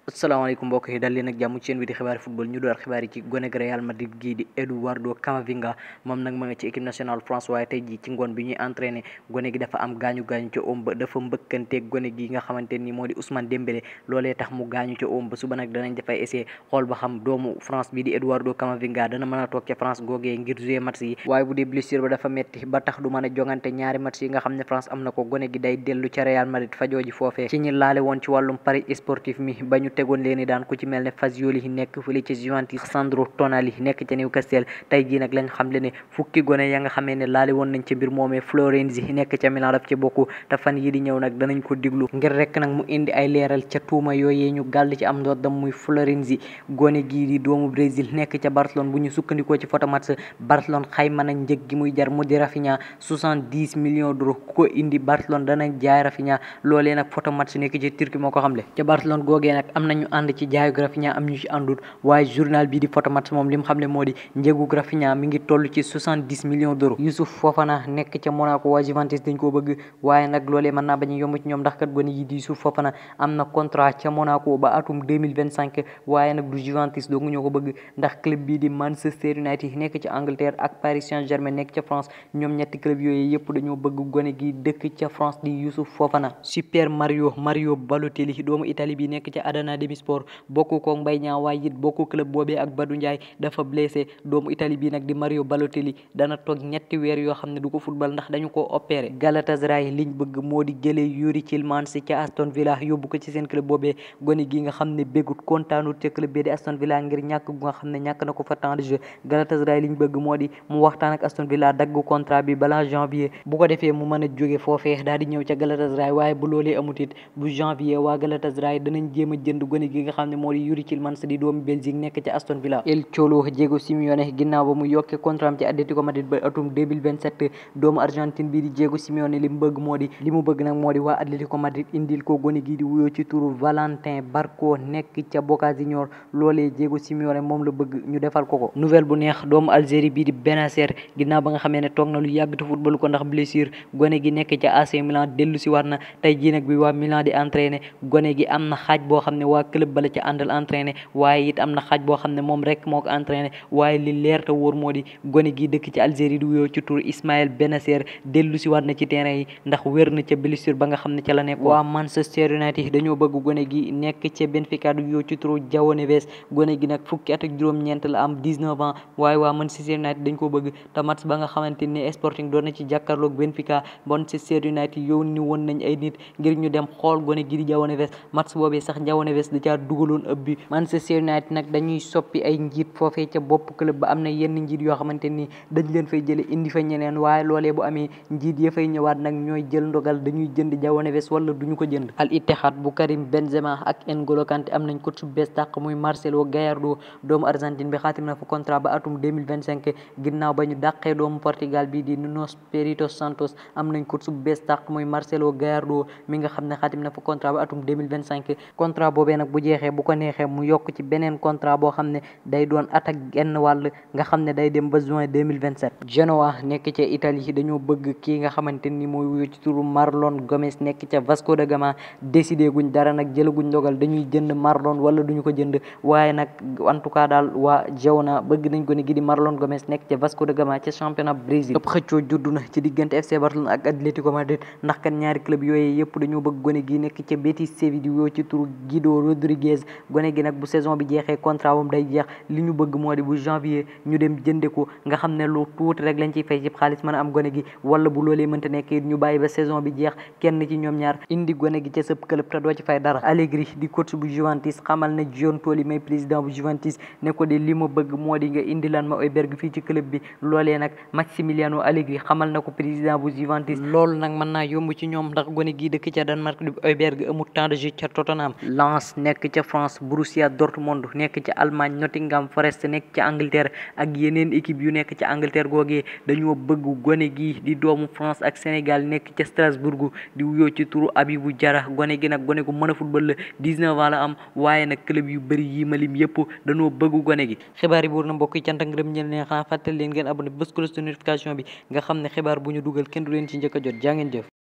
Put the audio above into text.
asalaamaaleykum mbokk yi dal leen ak jàmm ci seen bi di xibaari football ñu door xibaar yi ci gone gi Real Madrid gii di Eduardo Camavinga moom nag ma nga ci équipe nationale France waaye tey jii ci ngoon bi ñuy entraîné gone gi dafa am gaañu ca oom ba dafa mbëkkanteeg gone gi nga xamante ni moo di Ousmane Dembélé loolee tax mu gaañu ca oom ba suba nag danañ dafay essayer xool ba xam doomu France bi di Eduardo Camavinga dana mën a toog ca France googee ngir jouer match yi waaye bu dee blessure ba dafa metti ba tax du mën a jongante ñaari match yi nga xam ne France am na ko gone gi day dellu ca Real Madrid fajooji foofee ci ñi laale woon ci wàllum paris sportif mi ba ñu tegoon leen daan ku ci mel ne Fagioli nekk fële ci Juventus Sandro Tonali nekk ca Newcastle tey jii nag lañ xamle ne fukki gone ya nga xamee ne laale woon nañ ca mbir moomee Florenzi nekk ca Milan daf ci bokk te fan yi di ñëw nag danañ ko diglu ngir rek nag mu indi ay leeral ca tuuma yooyee ñu gàll ci am ndoddam muy Florenzi gone gii di doomu Brésil nekk ca Barcelone bu ñu sukkandikoo ci photomatch Barcelone xayma nañ njëg gi muy jar mu di Rafinha 70 millions d'euros ku ko indi Barcelone dana jaay Rafinha loolee nag photomatch nekk ci Turquie moo ko xamle ca Barcelone googee nag am nañu ànd ci jaayu Rafinha am ñu ci àndul waaye journal bi di photomatch moom li mu xam ne moo di njëgu Rafinha mi ngi toll ci 70 millions d'euros Youssouf Fofana nekk ca Monaco waa Juventus dañ koo bëgg waaye nag loolee mën naa bañ a yomb ci ñoom ndax kat gone yi di Youssouf Fofana am na contrat ca Monaco ba atum 2025 waaye nag du Juventus dong ñoo ko bëgg ndax club bii di Manchester United nekk ca Angleterre ak Paris Saint-Germain nekk ca France ñoom ñetti club yooyu yëpp dañoo bëgg gone gi dëkk ca France di Youssouf Fofana Super Mario Balotelli doomu Italie bi nekk ca Adana Demirspor bokku ko Mbaye Niang waaye it bokku club boobee ak Badou Ndiaye dafa blessé doomu Italie bi nag di Mario Balotelli dana toog ñetti weer yoo xam ne du ko football ndax dañu ko opéré Galatasaray liñ bëgg moo di jëlee Yuri Tielemans ca Aston Villa yóbbu ko ci seen club boobee gone gi nga xam ne bégut kontaanut ca club bi di Aston Villa ngir ñàkk gu nga xam ne ñàkk na ko fa temps de jeu Galatasaray liñ bëgg moo di mu waxtaan ak Aston Villa dagg contrat bi balaa janvier bu ko defee mu mën a jóge foofee daal di ñëw ca Galatasaray waaye bu loolee amut it bu janvier waa Galatasaray danañ jéem a jënd gone gi nga xam ne moo di Yuri Tielemans di doomu Belgique nekk ca Aston Villa El Cholo Diego Simeone ginnaaw ba mu yokkee contrat am ci Atlético Madrid ba atum 2027 doomu Argentine bii di Diego Simeone li mu bëgg nag moo di waa Atlético Madrid indil ko gone gi di wuyoo ci turu Valentin Barco nekk ca Boca Juniors loolee Diego Simeone moom la bëgg ñu defal ko nouvelle bu neex doomu Algérie bii di Benacer ginnaaw ba nga xamee ne toog na lu yàgg te football ko ndax blessure gone gi nekk ca AC Milan dellu si war na tey jii nag bi waa Milan di entraîné gone gi am na xaaj boo xam ne waa club bala ca àndal entraîné waaye it am na xaaj boo xam ne moom rek moo ko entraîné waaye li leer te wóor moo di gone gi dëkk ci Algérie di wuyoo ci tur Ismaël Benacer dellu si war na ci terrain yi ndax wér na ca blessure ba nga xam ne ca la nekk waa Manchester United dañoo bëgg gone gi nekk ca Benfica di wuyoo ci turu João Neves gone gi nag fukki at ak juróom-ñeent la am 19 ans waaye waa Manchester United dañ ko bëgg te match ba nga xamante ni Sporting doon na ci jàkkaarloog Benfica Manchester United yónni woon nañ ay nit ngir ñu dem xool gone gi di João Neves match boobee sax João Neves da caa dugaloon ëpp bi Manchester United nag dañuy soppi ay njiit foofee ca bopp club ba am na yenn njiit yoo xamante ni dañ leen fay jële indi fa ñeneen waaye loolee bu amee njiit ya fay ñëwaat nag ñooy jël ndogal dañuy jënd João Neves wala duñu ko jënd Al Ittihad bu Karim Benzema ak N'Golo Kanté am nañ coach bu bees tàq muy Marcelo Gallardo doomu Argentine bi xaatim na fa contrat ba atum 2025 ginnaaw ba ñu dàqee doomu Portugal bi di Nuno Espírito Santo am nañ coach bu bees tàq muy Marcelo Gallardo mi nga xam ne xaatim na fa contrat ba atum 2025 contrat boobee nag bu jeexee bu ko neexee mu yokk ci beneen contrat boo xam ne day doon at ak genn wàll nga xam ne day dem ba juin 2027 Genoa nekk ca Italie dañoo bëgg kii nga xamante ni mooy wuyu ci turu Marlon Gomes nekk ca Vasco da Gama décidé guñ dara nag jëlaguñ ndogal dañuy jënd Marlon wala duñu ko jënd waaye nag en tout cas daal waa Genoa bëgg nañ ko ne gi di Marlon Gomes nekk ca Vasco da Gama ca championnat Brésil ëpp xëccoo juddu na ci diggante FC Barcelone ak Atlético Madrid ndax kan ñaari club yooyu yëpp dañoo bëgg gone gi nekk ca Betis Séville di wuyoo ci turu Guido Rodriguez gone gi nag bu saison bi jeexee contrat wam day jeex li ñu bëgg moo di bu janvier ñu dem jënde ko nga xam ne lu tuuti rek lañ ciy fay ci xaalis mën a am gone gi wala bu loolee mënta nekk ñu bàyyi ba saison bi jeex kenn ci ñoom ñaar indi gone gi ca sëb club te doo ci fay dara Allegri di coach bu Juventus xamal na Giuntoli may président bu Juventus ne ko de li ma bëgg moo di nga indi lan ma Højbjerg fii ci club bi loolee nag Massimiliano Allegri xamal na ko président bu Juventus loolu nag mën naa yomb ci ñoom ndax gone gi dëkk ca Danemark di Højbjerg amul temps de jeu ca Tottenham Lens nekk ca France Borussia Dortmund nekk ca Allemagne Nottingham Forest nekk ca Angleterre ak yeneen équipe yu nekk ca Angleterre googee dañoo bëgg gone gi di doomu France ak Sénégal nekk ca Strasbourg di wuyoo ci turu Abibou Diarra gone gi nag gone gu mën a football la 19 ans la am waaye nag club yu bëri yi ma lim yëpp dañoo bëgg gone gi xibaar yi buur na mbokk yi cant ak ngërëm ñeel leen xanaa fàttali leen ngeen abonné bës cloche de notification bi nga xam ne xibaar bu ñu dugal kenn du leen ci njëkk a jot jaa ngeen jëf